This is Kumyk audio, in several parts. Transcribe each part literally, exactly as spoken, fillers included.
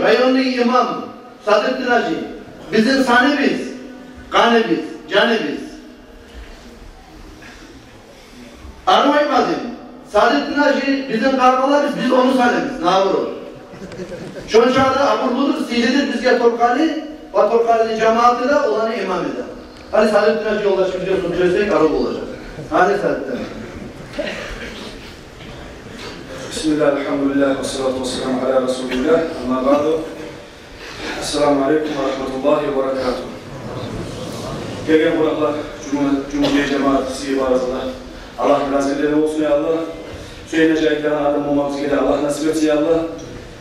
Районну имам Садрутдин гьажи, бизин саныбыз, къаныбыз, жаныбыз. Арив айтмадым. Садрутдин гьажи бизин къаркъарабыз, биз ону саныбыз, наоборот. Шончакъы да абурлудур, сыйлыдыр бизге Торкъали ва Торкъалини жамааты да, оланы имамы да. Гьали Садрутдин гьажи ёлдашыбызгъа сёз берсек, арив болажакъ. Гьали Садрутдин гьажи. بسم الله، الحمد لله، والصلاة والسلام على رسول الله، أما بعد. السلام عليكم ورحمة الله وبركاته. Гелген къонакълар, жума, жума жамаат, сизге барыгъызгъа да Аллагьны разилиги болсун, я Аллагь. Сёйлежек айтагъан адам болма бизге де Аллагь насип этсин, я Аллагь.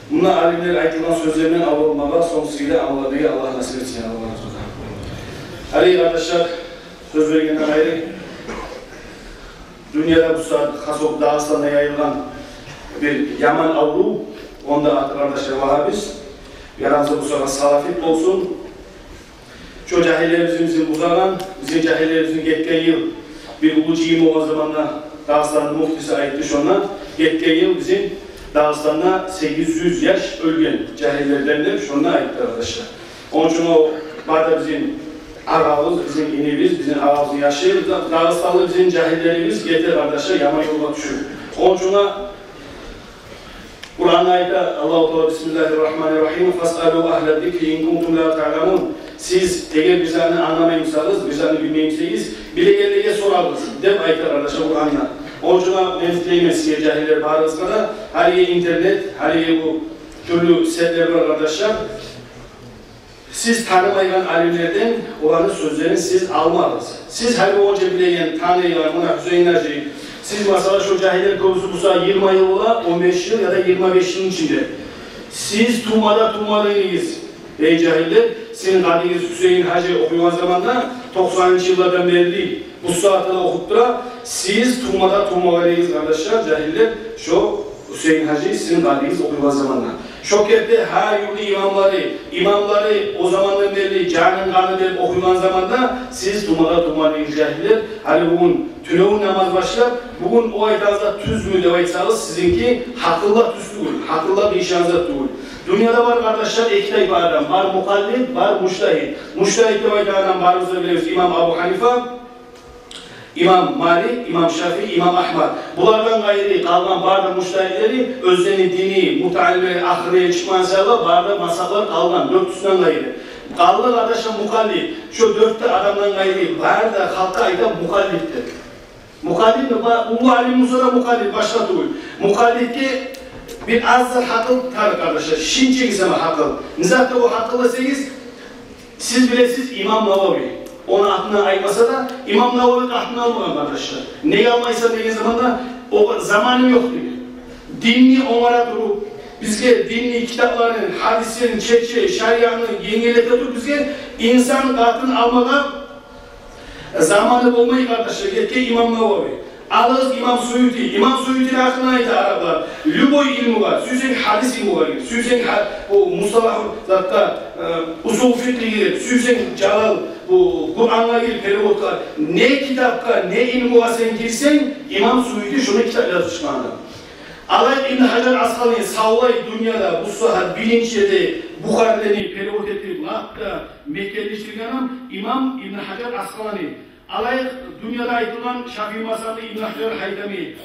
Мунда алимлер айтылгъан сёзлерден авурмагъа, сонг сизге де амал этмеге Аллагь насип этсин, я Аллагь. Гьали, къардашлар, сёз бергенден къайры, дюньяда бу сагьат, хас болуп Дагъыстанда яйылгъан бир яман аврув, ону да аты, къардашлар, вагьабизм. Ярамаса бу сагьат салафит болсун. Шо жагьиллерибизни бизин бузагъан, бизин жагьиллерибизни гетген йыл бир уллу жыйын болгъан заманда Дагъыстанны муфтиси айтды шонда, гетген йыл бизин Дагъыстанда сегиз юз яш оьлген жагьиллерден деп шонда айтды, къардашлар. Ону учун о бары да бизин агъабыз, бизин инибиз, бизин агъабызны яшы, да-, дагъыстанлы бизин жагьиллерибиз гете, къардашлар, яман ёлгъа тюшюп. Ону учун да Къуранда айта Аллагьу Таала: بسم الله الرحمن الرحيم، فاسألوا أهل الذكر إن كنتم لا تعلمون. Сиз эгер бир затны англамаймысагъыз, бир затны билмеймисегиз, билегенлеге сорагъыз деп айта, къардашлар, Къуранда. Ону учун да мен тилеймен сизге, жагьиллер, барыгъызгъа да, гьалиги интернет, гьалиги бу тюрлю сетлер бар, къардашлар. Сиз танымайгъан алимлерден оланы сёзлерин сиз алмагъыз. Сиз гьали онча билеген, таныйгъан, муна Гьюсейин гьажи, сиз, масала, шо жагьиллер кёбюсю буса йигирма йыл бола, он беш йыл яда йигирма беш йылны ичинде. Сиз тувма да тувмадыгъыз, эй жагьиллер, сизин къадигиз Гьюсейин гьажи охуйгъан заманда, токъсанынчы йыллардан берли, бу сагьатда да охуп тура, сиз тувма да тувмагъаныгъыз, къардашлар, жагьиллер, шо Гьюсейин гьажи сизин къадигиз охуйгъан заманда. Шо кепде гьар юртну имамлары, имамлары о замандан берли жанын, къанын берип охуйгъан заманда, сиз тувма да тувмадыгъыз, жагьиллер. Гьали бугюн тюневюн намаз башлап, бугюн о айтагъан зат тюзмю деп айтсагъыз, сизинки гьакъылгъа тюз тюгюл, гьакъылгъа къыйышагъан зат тюгюл. Дюньяда бар, къардашлар, эки тайпа адам: бар мукъаллид, бар мужтагьид. Мужтагьид деп айтагъан адам, барыбыз да билебиз, имам Абу Гьанифа, имам Малик, имам Шафии, имам Агьмад. Булардан къайры къалгъан бары да мужтагьидлери, оьзлени дини, мутаалимлери ахырына чыкъмагъан саялы, бары да мазгьаплар къалгъан, дёртюсюнден къайры. Къалды, къардашлар, мукъаллид. Шо дёрт де адамдан къайры бары да халкъгъа айта мукъаллид деп. Мукъаллид не? Ба-, уллу алим буса да мукъаллид, башгъа тюгюл. Мукъаллидге бир аз да гьакъыл тарыкъ, къардашлар, шинчеги сама гьакъыл. Не затда о гьакъыл десегиз, сиз билесиз, имам Навави. Ону атын айтмаса да, имам Навави къатынын алмагъан, къардашлар. Неге алмайсан деген заманда, о заманым ёкъ деген. Динни онгара туруп, бизге динни китапларын, гьадислерин чече, шариатны енгиллете туруп, бизге инсан къатын алмагъа заманы болмай, къардашлар, гетген имам Навави. Алыгъыз имам Суюти. Имам Суютини гьакъында айта араплар: любой илмугъа, сюйсенг гьадис илмугъа гир, сюйсенг гьа-, бу мусталагьу затгъа, э, усул фикъгьге гир, сюйсенг Жалал, бу Къурангъа гир, переводгъа, не китапгъа, не илмугъа сен гирсенг, имам Суюти шону китап язып чыкъгъан адам. Алай Ибн Гьажар Аскъалани, савлай дюньяда бу сагьат биринчи ерде Бухарилени перевод этип, лап да мекенлешдирген адам имам Ибн Гьажар Аскъалани. Алай дюньяда айтылгъан Шафии мазгьабны Ибн Гьажар Гьайтами,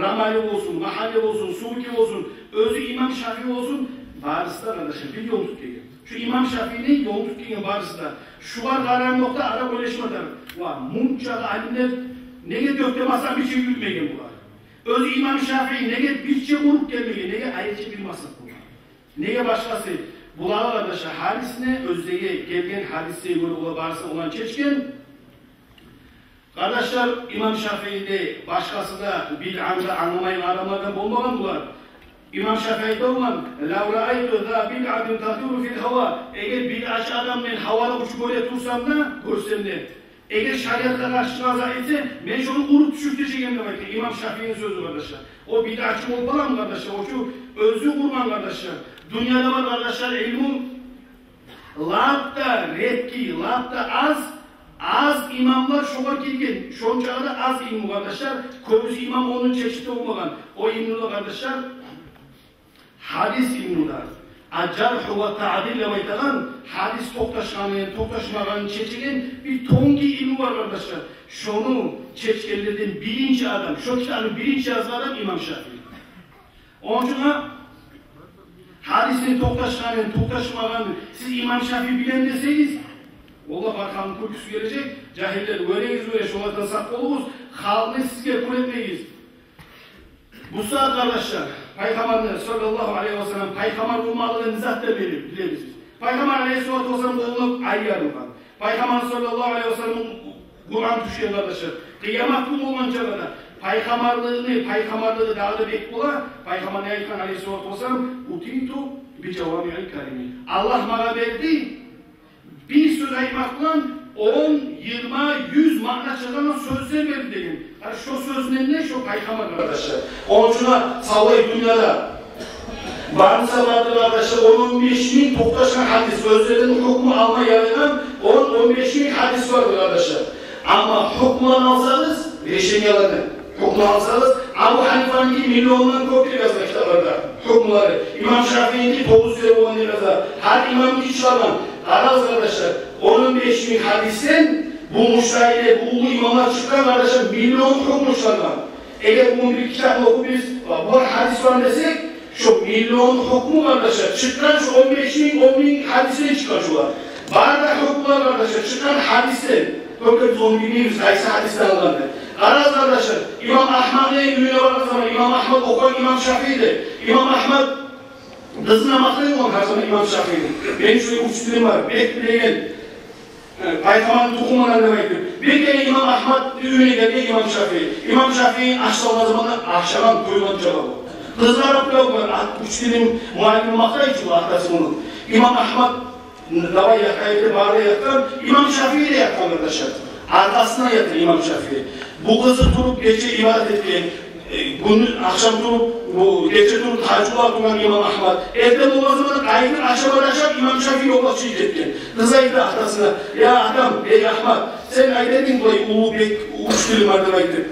Рамали болсун, Магьалли болсун, Субки болсун, оьзю имам Шафии болсун, барысы да, къардашлар, бир ёл тутуп гелген. Шу имам Шафиини ёлун тутуп гелген барысы да. Шулар къарагъан вакътида адам ойлашма тарыкъ: ва, мунча да алимлер неге дёрт де мазгьабны чы юрютмеген булар? Оьзю имам Шафии неге бирче уруп гелмеген, неге айрыча бир мазгьаб болгъан? Неге башгъасы? Булар, къардашлар, гьарисине оьзлеге гелген гьадисге гёре олар барысы оланы чечген. Къардашлар, имам Шафии де, башгъасы да, бидъаны да англамайгъан адамлардан болмагъан булар. Имам Шафии айтагъан: «Лав раайту за бидъатин татиру фил гьава». Эгер бидъачы адамны мен гьавада учуп гёре турсам да, гёрсем де, эгер шариатгъа къаршы чыкъгъан зат этсе, мен шону уруп тюшюртежек эдим деп айтгъан. Имам Шафиини сёзю, къардашлар. О бидъачы болуп къаламы, къардашлар? О чу оьзю къурман, къардашлар. Дюньяда бар, къардашлар, илму лап да редкий, лап да аз, аз имамлар шогъар гирген. Шончакъы да аз илму, къардашлар. Кёбюсю имам ону чечип де болмагъан. О илму да, къардашлар, гьадис илму да. Ал-жаргь ва таъдил деп айтагъан гьадис токъташгъанын, токъташмагъанын чечеген бир тонкий илму бар, къардашлар. Шону чечгенлерден биринчи адам, шо китапны биринчи язгъан адам имам Шафии. Ону учун гьадисни токъташгъанын, токъташмагъанын сиз имам Шафии билем десегиз, валлагь, бархамны кюлкюсю гележек. Жагьиллер, вёрегиз, вёре, шолардан сакъ болугъуз, халкъны сизге кюлетмегиз. Бу сагьат, къардашлар, Пайхаммарны, саллаллагьу алайгьи ва саллам, пайхаммар болмакълыгъын не затдан билебиз биз? Пайхаммар алайгьиссалату вассалам къолуна ай ярылгъан. Пайхаммар, саллаллагьу алайгьи ва саллам, Къуран тюшген, къардашлар. Къыямат гюн болгъанча къадар пайхаммарлыгъыны, пайхаммарлыгъы дагъы да бек бола. Пайхаммар не айтгъан, алайгьиссалату вассалам? «Утиту би жавамиил калими». Аллагь магъа берди бир сёз айтмакъ булан он, йигирма, юз маъна чыгъагъан сёзлер берди деген. Гьали шо сёзлер не? Шо пайхаммар, къардашлар. Ону учун савлай дюньяда барысы да бардыр, къардашлар, он, он беш минг токъташгъан гьадис, оьзлерден гьукму алма ярайгъан он, он беш минг гьадис бардыр, къардашлар. Амма гьукмуланы алсагъыз, решениелерден гьукмуланы алсагъыз, Абу Гьанифаныки миллиондан кёп деп язгъан китапларда гьукмулары, имам Шафииники тогъуз юз де болгъан деп яза. Гьар имамныки чыгъагъан. Къарагъыз, къардашлар, он, он беш минг гьадисден бу мужтагьидлер, бу уллу имамлар чыкъгъан, къардашлар, миллион гьукму чыгъагъан. Эгер бугюн бир китапны охуп биз, булар гьадис бар десек, шо миллион гьукму, къардашлар, чыкъгъан шо он беш минг, он минг гьадисден чыкъгъан шолар. Бары да гьукмулар, къардашлар, чыкъгъан гьадисден. Только биз ону билмейбиз, къайсы гьадисден алгъанны. Къарагъыз, къардашлар, имам Агьмадны уьюне баргъан заман, имам Агьмад охуйгъан имам Шафииде. Имам Агьмад къызына макътай болгъан гьар заман имам Шафиини. Мени шулай уьч тилим бар, бек билеген, э, пайхаммарны тухумундан деп айтып. Бир керен имам Агьмадны уьюне гелген имам Шафии. Имам Шафии аш салгъан заманда ашагъан, тойгъан чакъы бу. Къыз къарап тура болгъан, а, уьч тилим муаллимим макътай чы, атасы муну. Имам Агьмад давай ят, айтып, бары да ятгъан, имам Шафии де ятгъан, къардашлар. Аркъасына ятгъан имам Шафии. Бу къызы туруп гече ибадат этген, э, гюн, ахшам туруп, бу гече туруп тагьажжуд къылагъан имам Агьмад. Эртен болгъан заманда къайтып ашама да ашап, имам Шафии ёкълагъан чакъы гетген. Къыз айта атасына: «Я атам, эй Агьмад, сен айта эдинг булай уллу бек уьч тилим бар деп айтып.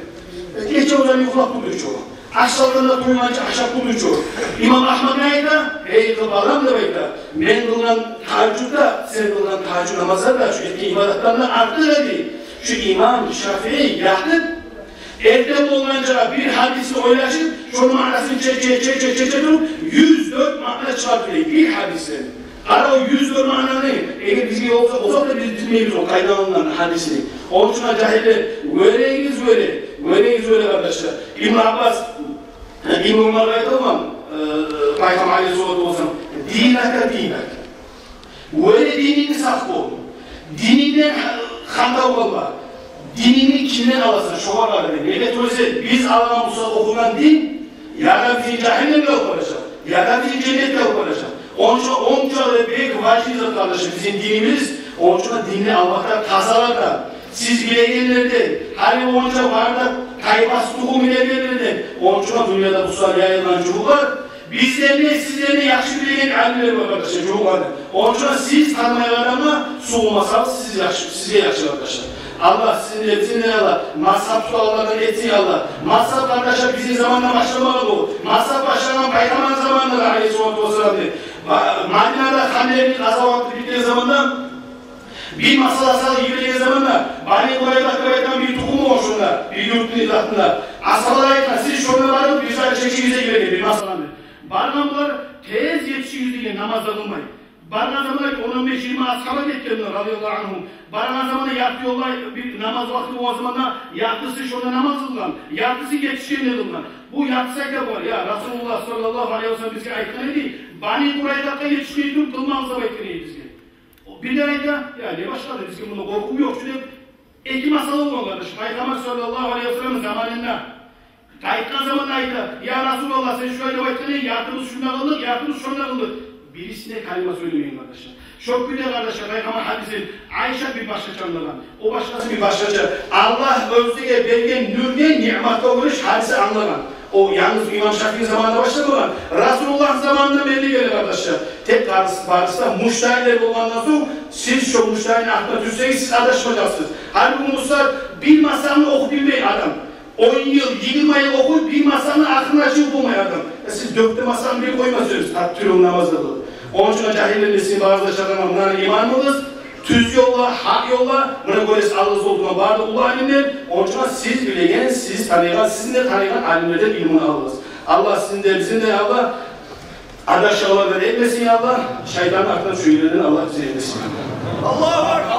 Гече узакъ юхлап турду чу. Аш салгъанда тойгъанча ашап турду чу». Имам Агьмад не айта? «Эй къыз балам, — деп айта, — мен къылгъан тагьажжуд да, сен къылгъан тагьажжуд намазлар да, шу этген ибадатдан да артыкъ эди. Шу имам Шафии ятып, эртен болгъанча бир гьадисни ойлашып, шону маънасын чече, чече, чече туруп, юз дёрт маъна чыгъарды бир гьадисден». Къара, о юз дёрт маънаны, эгер бизге болса, озокъда, биз билмейбиз о къайдан алынгъан гьадисни. Ону учун, жагьиллер, вёрегиз, вёре, вёрегиз, вёре, къардашлар. Ибн Аббас, Ибн Умар айтгъан, э, Пайхаммар алайгьиссалату вассалам: «Динака динак». Вёре, динингни сакъ къыл. Динингден ха-, хантав къалма. Динингни кимден аласан, шогъар къара. Неге тюгюл эсе, биз алгъан, бу сагьат охугъан дин, я да бизин жагьаннемге алып баражакъ, я да бизин женнетге алып баражакъ. Ону учун онча да бек важный зат, къардашлар, бизин динибиз. Ону учун динни алмакъда тазалардан, сиз билегенлерден, гьали онча бары да тайпасы, тухуму гелгенлерден. Ону учун дюньяда бу сагьат яйылгъан жугьутлар, бизден де, сизден де яхшы билеген алимлер бар, къардашлар, жугьутланы. Ону учун сиз танымайгъан адамгъа сугъулмасагъыз, сиз яхшы, сизге яхшы, къардашлар. Аллагь сизин де, бизин де, Аллагь, мазгьап тутагъанлардан этсин, Аллагь. Мазгьап, къардашлар, бизин замандан башламагъан бу. Мазгьап башлагъан Пайхаммарны заманында, алайгьиссалату вассалам, деп. Ба-, Мадинада Хандакъны къазаваты битген заманда, бир масала салып йиберген заманда, Бани Къурайза деп айтагъан бир тухум болгъан шонда, бир юртну затында. Асгьабалар айтгъан: «Сиз шонда барып, бир зат чечигиз», — деп йиберген бир масаланы. Баргъан булар: «Тез етишигиз», — деген, намаз да къылмай. Баргъан заманда он, он беш, йигирма асгьаба гетген, радияллагьу ангьум. Баргъан заманда ярты ёлда бир намаз вакъти болгъан заманда, яртысы шонда намаз къылгъан, яртысы етишгенде къылгъан. Бу яртысы айта булар: «Я Расулуллагь, саллаллагьу алайгьи ва саллам, бизге айтгъан эди, Бани Къурайзагъа етишмей туруп къылмагъыз деп айтгъан эди бизге». О бирлер айта: «Я не башгъа да, бизге мунда къоркъув ёкъ чу», — деп. Эки масала болгъан, къардаш. Пайхаммар, саллаллагьу алайгьи ва саллам, заманында къайтгъан заманда айта: «Я Расулаллагь, сен шулай деп айтгъан эдинг, яртыбыз шунда къылдыкъ, яртыбыз шонда къылдыкъ». Бирисине калима сёйлемеген, къардашлар. Шо кюйде, къардашлар, Пайхаммар гьадисин Айша бир башгъача англагъан, о башгъасы бир башгъача. Аллагь оьзюне берген нюрден, ниъматгъа гёре гьадисни англагъан. О янгыз имам Шафиини заманында башламагъан. Расулуллагьны заманындан берли геле, къардашлар. Тек барысы, барысы да мужтагьидлер болгъандан сонг, сиз шо мужтагьидни артына тюшсегиз, сиз адашмажакъсыз. Гьали бугюн бу сагьат бир масаланы охуп билмей адам. Он йыл, йигирма йыл охуй, бир масаланы ахырына чыгъып болмай адам. Э, сиз дёрт де масаланы билип къоймасагъыз, тап тюрлю намазда да. Ону учун жагьиллер, сиз барыгъыз да чакъырмагъа, муна имамыгъыз, тюз ёлда, гьакъ ёлда, муна гёресиз, алыгъызда олтургъан бары да уллу алимлер. Ону учун сиз билеген, сиз таныгъан, сизин де таныгъан алимлерден илмуну алыгъыз. Аллагь сизин де, бизин де, Аллагь, адашагъанлардан этмесин, Аллагь, шайтанны артындан чюгюлегенлерден Аллагь бизин этмесин. Аллагьу акбар.